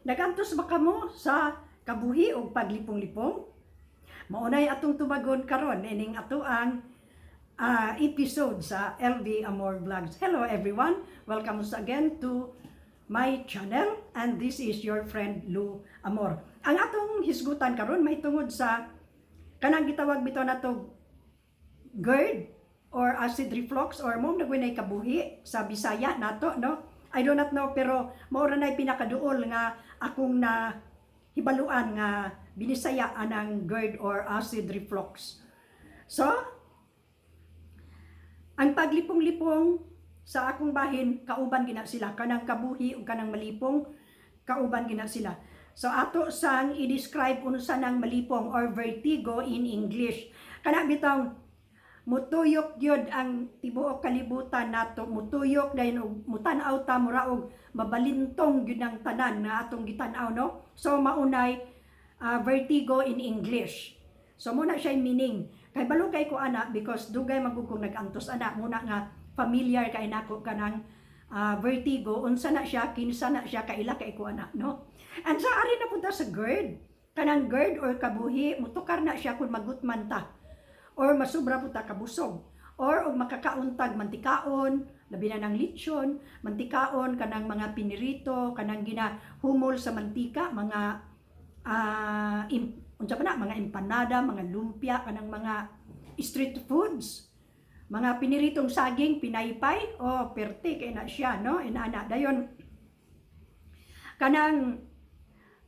Nagantos ba kamo sa kabuhi o paglipong-lipong? Maunay atong tubagon karon ining ato ang episode sa LV Amor Vlogs. Hello everyone! Welcome once again to my channel and this is your friend Lou Amor. Ang atong hisgutan karon may tungod sa kanang gitawag bitaw nato GERD or acid reflux or mao na kabuhi sa Bisaya nato, no? I do not know, pero mao ra nay pinakaduol nga akong na hibaluan nga binisaya anang GERD or acid reflux. So, ang paglipong-lipong sa akong bahin, kauban gina sila kanang kabuhi ug kanang malipong, kauban gina sila. So ato sang i-describe unsa nang malipong or vertigo in English. Kana bitong mutuyok gyud ang tibuok kalibutan nato, mutuyok dayon og mutan-aw ta, mura og mabalintong gyud ang tanan nga atong gitan-aw, no? So maunay vertigo in English. So muna siya yung meaning. Kay balo kay ko ana because dugay man gud kong nag-antos ana muna nga familiar kay nako kanang vertigo, unsa na siya, kinsa na siya, kaila kay ko ana, no? And sa ari na punta sa GERD. Kanang GERD or kabuhi, mutukar na siya kung magutman ta or masubra po ta kabusog or og makakauntag mantikaon, labi na ng lechon, mantikaon, kanang mga pinirito, kanang ginahumol sa mantika, mga unsa pa na, mga empanada, mga lumpia, kanang mga street foods, mga piniritong saging, pinaypay, oh, perte kay na siya, no? Inana dayon kanang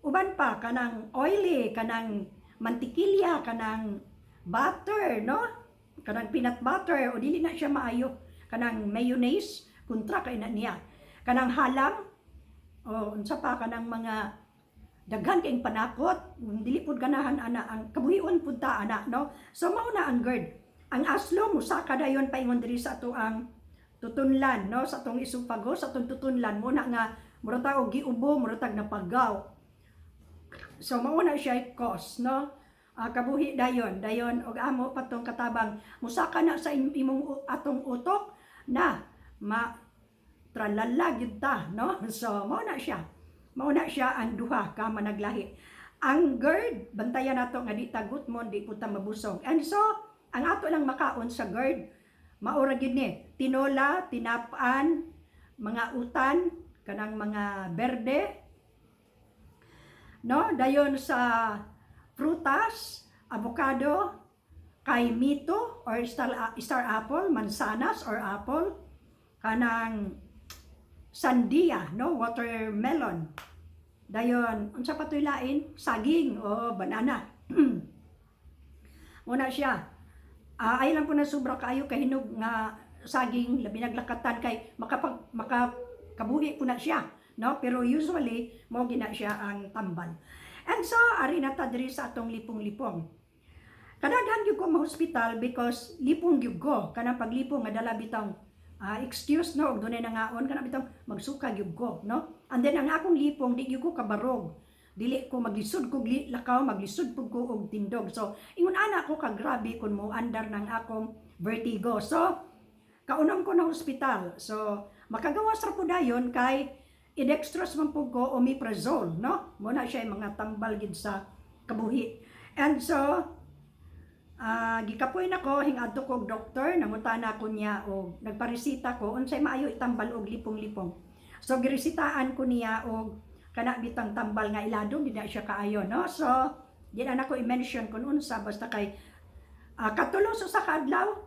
uban pa, kanang oily, kanang mantikilya, kanang butter, no? Kanang peanut butter o dili na siya maayo. Kanang mayonnaise, kontra kay na niya. Kanang halang o unsa pa, kanang mga daghan kayong panakot, dili pud ganahan ana ang kabuhion pud ta ana, no? So mao na ang GERD. Ang aslo musaka dayon paingon diri sa ato ang tutunlan, no, sa atong esophagus, sa atong tutunlan mo na nga mura ta og giubo, mura tag napagaw. So mao na siya cause, no? Kabuhi dayon dayon og amo patong katabang musaka na sa imong atong utok na ma tralala gyud ta, no? So mao na siya ang duha ka managlahi. Ang GERD, bantayan nato nga di ta gutmon, di pud ta mabusog. And so ang ato lang makaon sa GERD, mao ra gyud ni tinola, tinap-an, mga utan, kanang mga berde, no? Dayon sa prutas, avocado, kaimito or star apple, mansanas or apple, kanang sandia, no, watermelon. Dayon unsa pa to'y lain, saging o banana. Muna siya. Ay lang po na sobra kaayo kahinog nga saging, labi naglakatan kay makapag makakabuhi po na siya, no? Pero usually mo gina siya ang tambal. And so ari na ta diri sa atong lipong-lipong. Kadaghan gyud ko ma-hospital because lipong gyud ko. Kanang paglipong nga dala bitong excuse, no, og dunay nangaon, kana bitong magsuka gyud ko, no? And then ang akong lipong, di gyud ko kabarog, dili ko maglisod ko lakaw, maglisod pud ko og tindog. So ingon ana ko kagrabe kun mo andar ng akong vertigo. So kaunom ko na hospital. So makagawas ra po dayon kay i-dextrose man pud ko, omeprazole, no? Mo na siya yung mga tambal gid sa kabuhi. And so gikapoy na ko, hingadto ko og doktor, nangutana ko niya og nagparesita ko unsay maayo itambal og lipong-lipong. So giresitaan ko niya og kana bitang tambal nga ilado di na siya kaayo, no? So di na nako i-mention kung unsa, basta kay katulo sa usa ka adlaw,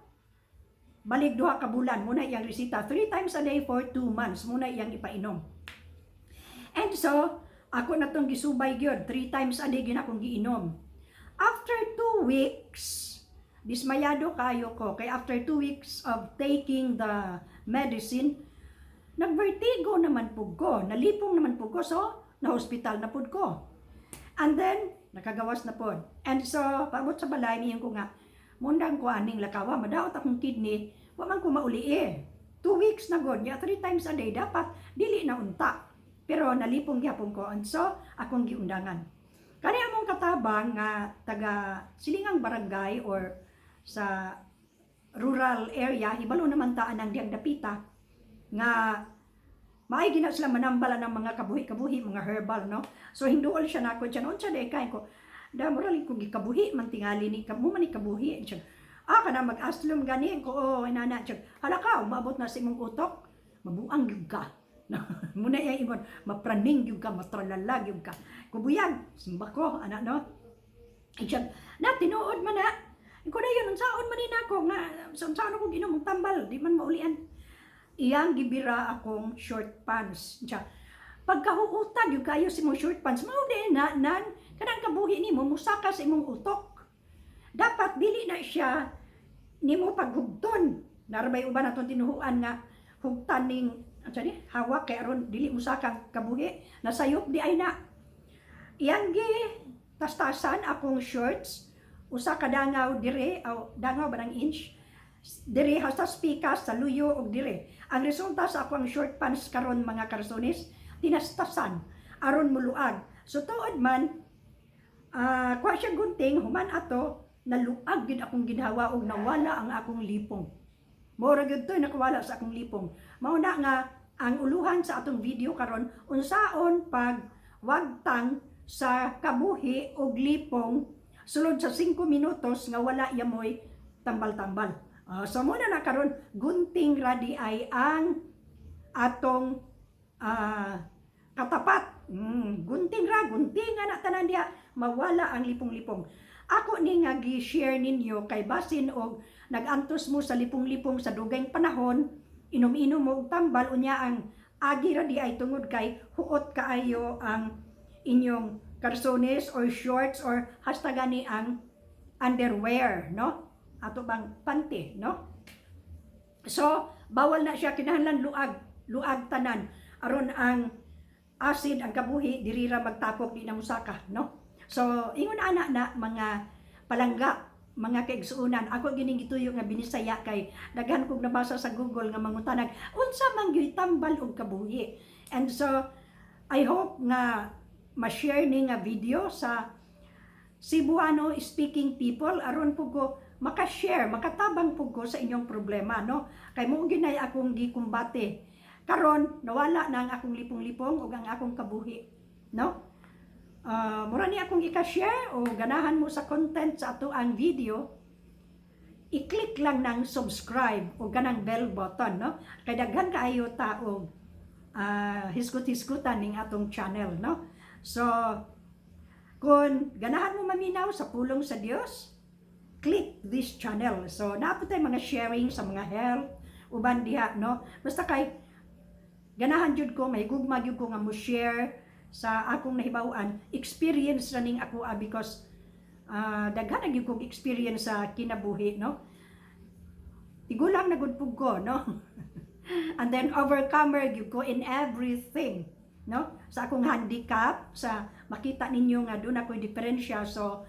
balik 2 ka bulan muna iyang resita, three times a day for 2 months muna iyang ipainom. And so ako na tong gisubay gyud, three times a day gyud akong giinom. After 2 weeks, dismayado kayo ko kay after 2 weeks of taking the medicine, nagvertigo naman pud ko, nalipong naman pud ko. So na hospital na pud ko. And then nakagawas na pod. And so paabot sa balay, niyon ko nga mundang ko aning lakawa, madaot akong kidney, wa man ko mauli eh. 2 weeks na god ya, three times a day, dapat dili na unta. Pero nalipong gyapon ko and so akong giundangan. Kani among katabang nga taga silingang barangay or sa rural area, hibalo naman ta anang diyang dapita nga Maay gina sila manambala ng mga kabuhi-kabuhi, mga herbal, no? So hinduol siya nako diyan, unsa day kay ko? Da mura ko gikabuhi man tingali ni kamo man ni kabuhi siya. Ah, kana mag-aslom gani ko, oh, inana siya. Hala ka, umabot na sa imong utok, mabuang gyud ka. Muna iya ingon, mapraning gyud ka, matralala gyud ka. Kubuyag, simba ko, ana, no? Siya, na tinuod man na. Ko na yun, unsaon man ni nako nga unsaon ako ginom og tambal, di man maulian. Iyang gibira akong short pants. Siya, pagkahuutag yung kayo sa imong short pants, mao di na nan kanang kabuhi nimo musaka sa imong utok. Dapat dili na siya nimo paghugton. Narabay uban atong tinuhuan nga hugtan ning ano ni hawak kay aron dili musaka ang kabuhi, nasayop di ay na. Iyang gi tastasan akong shorts, usa ka dangaw dire aw dangaw ba ng inch dire hasta spikas sa luyo og dire. Ang resulta sa akong short pants karon, mga karsonis, tinastasan aron muluag. So tuod man, kuha siya gunting, human ato naluag gid akong ginhawa og nawala ang akong lipong. Mao ra gyud to'y nakawala sa akong lipong. Mao na nga ang uluhan sa atong video karon, unsaon pag wagtang sa kabuhi og lipong sulod sa 5 minutos nga wala yamoy tambal-tambal. So muna na karon, gunting radi ay ang atong katapat. Gunting ra, gunting nga na tanan diha, mawala ang lipong-lipong. Ako ni nga gi-share ninyo kay basin og nag-antos mo sa lipong-lipong sa dugayng panahon, inom-inom mo og tambal, unya ang agi ra di ay tungod kay huot kaayo ang inyong karsones or shorts or hasta gani ang underwear, no? Ato bang panty, no? So, bawal na siya, kinahanglan luag, luag tanan aron ang acid, ang kabuhi, diri ra magtapok, di na musaka, no? So, ingon ana na, mga palangga, mga kaigsuonan, ako gining gituyo nga Binisaya kay daghan kog nabasa sa Google nga mangutanag unsa man gyud tambal og kabuhi. And so I hope nga ma-share ni nga video sa Cebuano speaking people aron po ko maka-share, makatabang po ko sa inyong problema, no? Kay mo ginay akong gikumbate. Karon nawala na ang akong lipong-lipong ug ang akong kabuhi, no? Mura ni akong ika-share o ganahan mo sa content sa ato ang video, i-click lang ng subscribe o ganang bell button, no? Kay daghan kaayo ta og hisgot-hisgutan ning atong channel, no? So, kung ganahan mo maminaw sa pulong sa Dios, click this channel. So, naa po tay mga sharing sa mga health, uban diha, no? Basta kay ganahan jud ko, may gugma jud ko nga mo share sa akong nahibaw-an, experience ra ning ako because daghan na gyud kong experience sa kinabuhi, no? Tigulang na gud pug ko, no? And then overcomer gyud ko in everything, no? Sa akong handicap, sa makita ninyo nga doon ako'y diferensya, so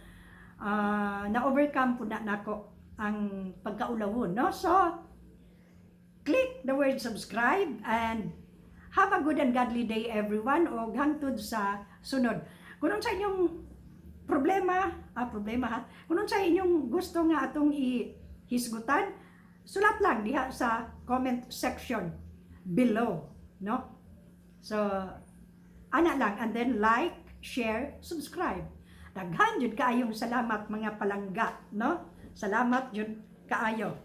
na-overcome po na nako ang pagkaulawon, no? So, click the word subscribe and have a good and godly day, everyone, o hangtod sa sunod. Kung sa inyong problema, problema ha, kung sa inyong gusto nga atong i-hisgutan, sulat lang diha sa comment section below, no? So, ana lang, and then like, share, subscribe. Daghan jud kaayong salamat, mga palangga, no? Salamat jud kaayo.